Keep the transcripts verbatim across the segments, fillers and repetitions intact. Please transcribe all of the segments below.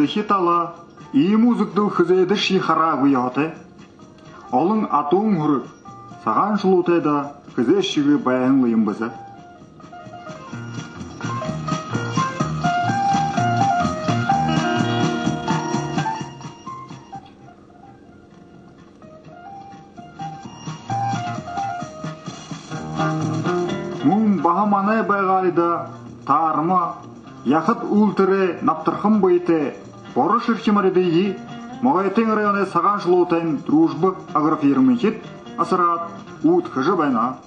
Хитала иимэ үзэгдэл хэзээдэшье хараагүй ёһотой. Олон адуун һүрэг Сагаан Шулуутайда хэзээшьегүй байһан лэ юм бэзэ. Мүн баһа манай байгаалида таарма, яхад үүлтэрэй набтархан бэетэй боро шэрхимэридые Могойтын районой Сагаан Шулуутайн «Дружба» агрофирмынхид асараад үүдхэжэ байна.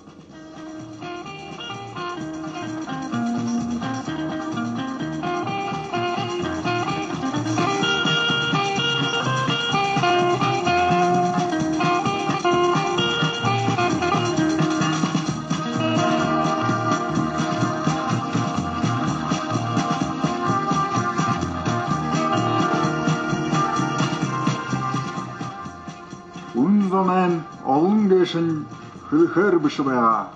Хүн зонойнь олон гээшэнь хэлэхээр бэшэ байгаа.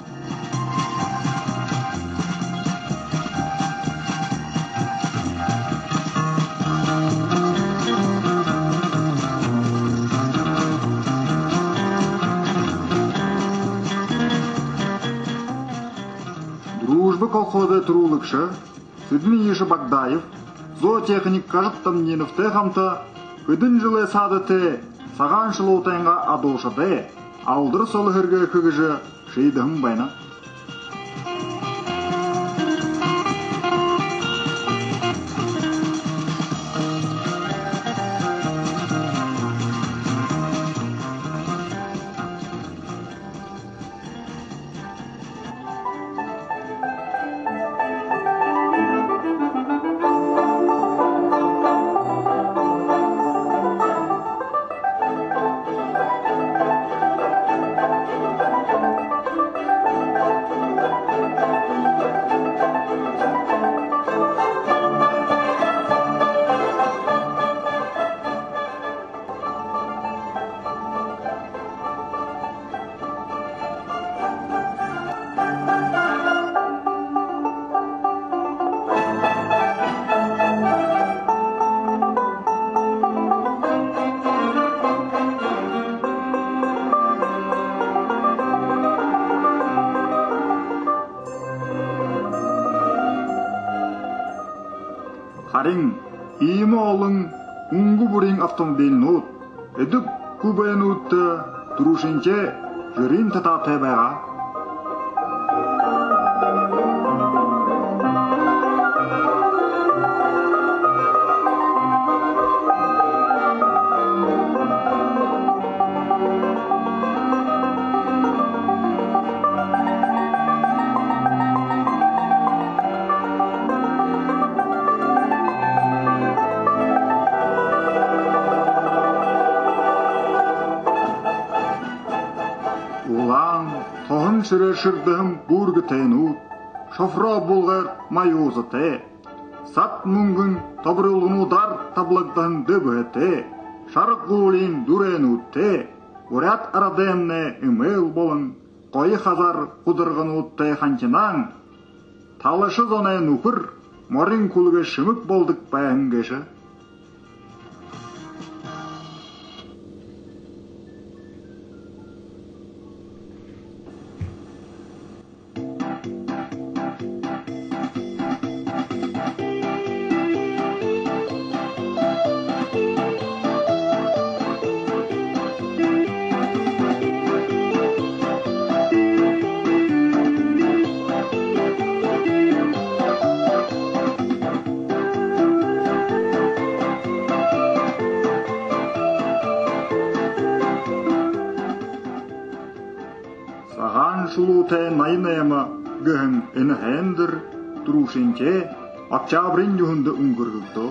«Дружба» колхозой түрүүлэгшэ Сэдэн Иишэ Багдаев, зоотехник Кажат Дамдиновтай хамта хэдэн жэлэй саада тээ Сагаан Шулуутайнгаа адуушадай алдар соло һэргээхэ гэжэ шиидэһэн байна. Харин иимэ олон үнгэ бүриин автомобильнууд, эдэ гүбээнүүдтэ түрүүшынхиеэ жэрын татаатай байгаа. Улаан тоһон шэрээр шэрдэһэн бүүргэтэйнүүд, шофро булгар маюузатай, сад мүнгэн тоборилгануудаар таблагдаһан дэбһэтэй, шара гуулиин дүрээнүүдтэй, буряад арадаймнай эмээл болон гоё хазаар гударгануудтай ханхинан, талаша зоной нүхэр морин хүлэгэй шэмэг болдог байһан гээшэ. Сагаан Шулуутай наян найма гэһэн энэ һайндэр түрүүшынхиеэ октябриин юһэндэ үнгэргэгдөө.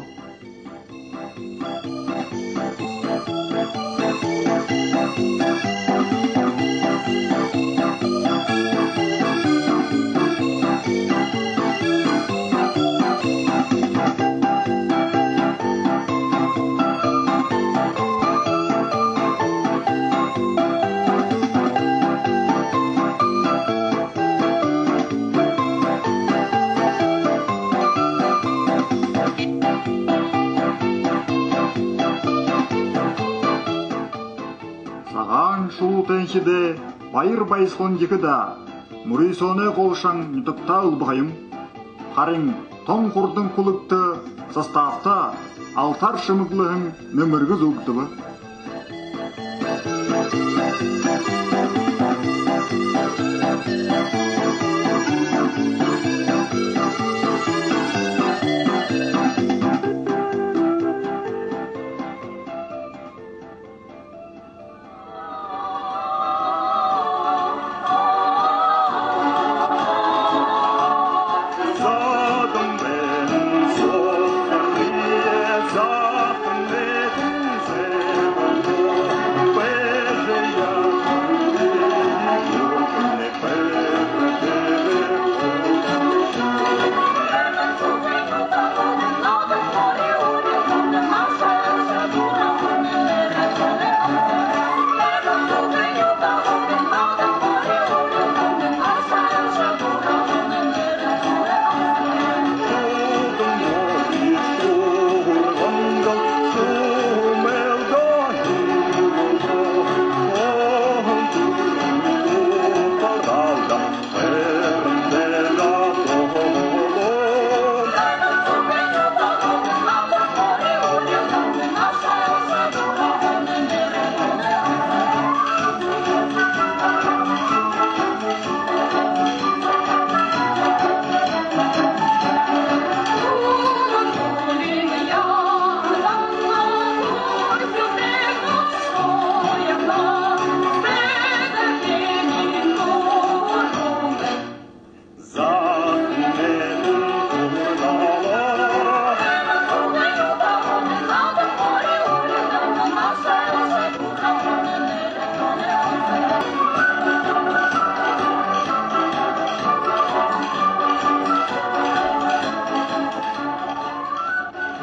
Сагаан шулуутайнхидай баяр баясхалан ехэ даа. Мүрысөөнэй гол шан нютагтаа үлбэхэ юм. Харин тон хурдан хүлэгтэ составта алтаар шэмэглэһэн нэмэргэ зүүгдэбэ.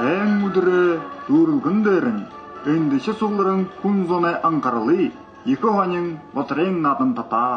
Һайн үдэрэй дүүрэлгэн дээрэнь эндэхи сугларан хүн зоной анхаралые ехэ һонин лотерейн наадан татаа.